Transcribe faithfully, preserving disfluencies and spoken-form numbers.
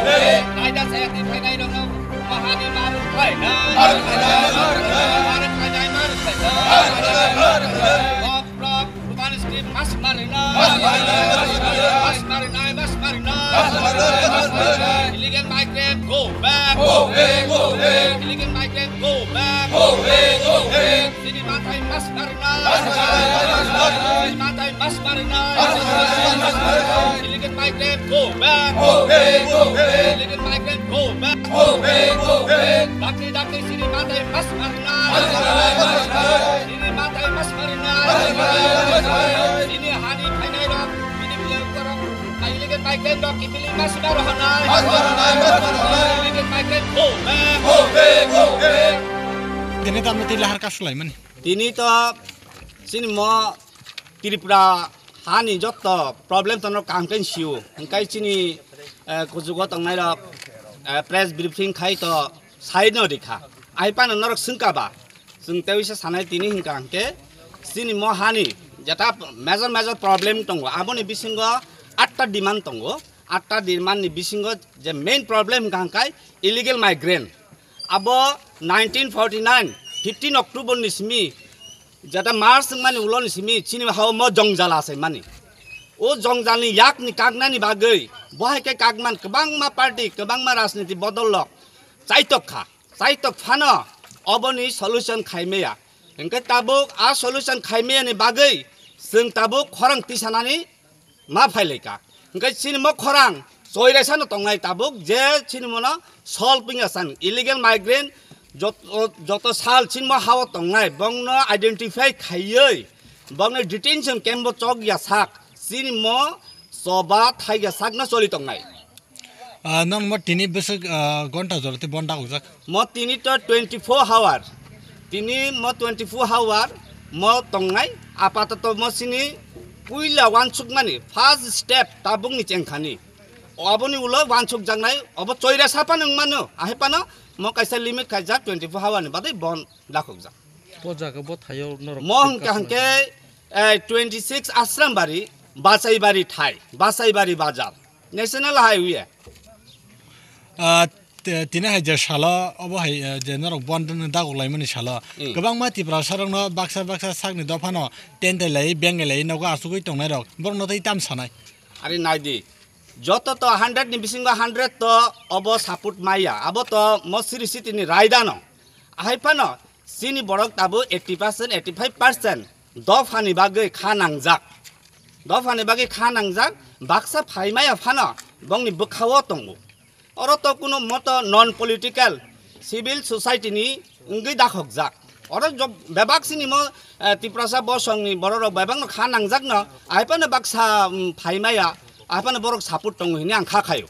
Raida saya di phainai rokno mahani maru khlainai. Maru khlainai, maru khlainai, maru khlainai. Kok rok Urban Street mas marinai. Mas marinai, mas marinai. Illegal migrant go back. Go back, go back. Illegal migrant go back. Go back, go back. Chini mathai mas marinai. Chini mathai mas marinai. Illegal migrant go back. Go back, go back. Illegal migrant go back. Go back, go back. Dakti dakti chini mathai mas marinai. Chini mathai mas marinai. Chini hani phainai rok, bini biyang korok. Illegal migrant rok kipili mas marinai. Illegal migrant go back. Go back, go back. Tini tamo twi lahar kasu laimani. Tini to chini mo Tripura hani jotto problem tono kaham khe sio. Hingkai chini, eh, kuchugo tongnai rok, eh, press briefing khai to sai no rikha. Ai pano norok sungka ba. Chwng tei wisa sanai tini hingka hingke chini mo hani jeta major major problem tongo. Aboni bisingo atta demand tongo. Atta demand ni bisingo je main problem hingka hingkai illegal migrant. Abo nineteen forty-nine, fifteen October ni simi, jeta March wngmani ulo ni simi, chini hao mo jongjal asai mani. O jongjal ni yak ni kaknani bagwi, bohai khe kakman kwbangma party, kwbangma rajniti bodol rok chaitok kha. Chaitok phano oboni solution khaimaya. Hingke tabuk a solution khaimaya ni bagwi chwng tabuk khorang tisanani ma phailaika. Hingke chini mo khorang choiraisa no tongnai tabuk je chini mono solve wngya san illegal migrant jot-, joto sal chini mo hao tongnai bongno identify khaiwi bongno detention camp bo chok ya sak chini mo choba thai ya sak no choli tongnai. Ah, nang mo tini bwswk, ah, gonta jora tei bon dagokjak? Mo tini to twenty four hour. Tini mo twenty four hour mo tongnai. Apatoto mo sini puila wansukmani first step tabukni chengkhani. Aboni ulo wansukjaknai, obo choira sapan wngmano. Ahai pano mo kaisa limit khaijak twenty four hour ni badai bon dakhokjak. O jaga bo thaio norok Mo hingka hingke, eh, twenty six Asrambari, Basaibari thai, Basaibari bazar. National Highway. Ah, te-, tini hai je salo, obo hai, eh, je norok bon dagok laimani salo. Mm. Kwbangma Tiprasa rokno baksa baksa sakni dophano tentai lai, bengai lai, nogo asugwi tongnai rok. Borokno tei tam sanai. Ari nai di. Joto to hundred ni bisingo hundred to obo support maya. Abo to mo siri siti ni raida no. Ahai phano chini borok tabuk eighty percent, eighty five percent dophani bagwi kha nangjak. Dophani bagwi kha nangjak, baksa phaimaya phano bongni bwkhao tongo. Oro to kuno moto non political, civil society ni wngwi dakhokjak. Oro job-, bebak sini mo, eh, Tiprasa bosongni bororok bebakno kha nangjakno, ahaipano baksa, mm, phaimaya, ahaipano borok support tongo hini ang kha khaio.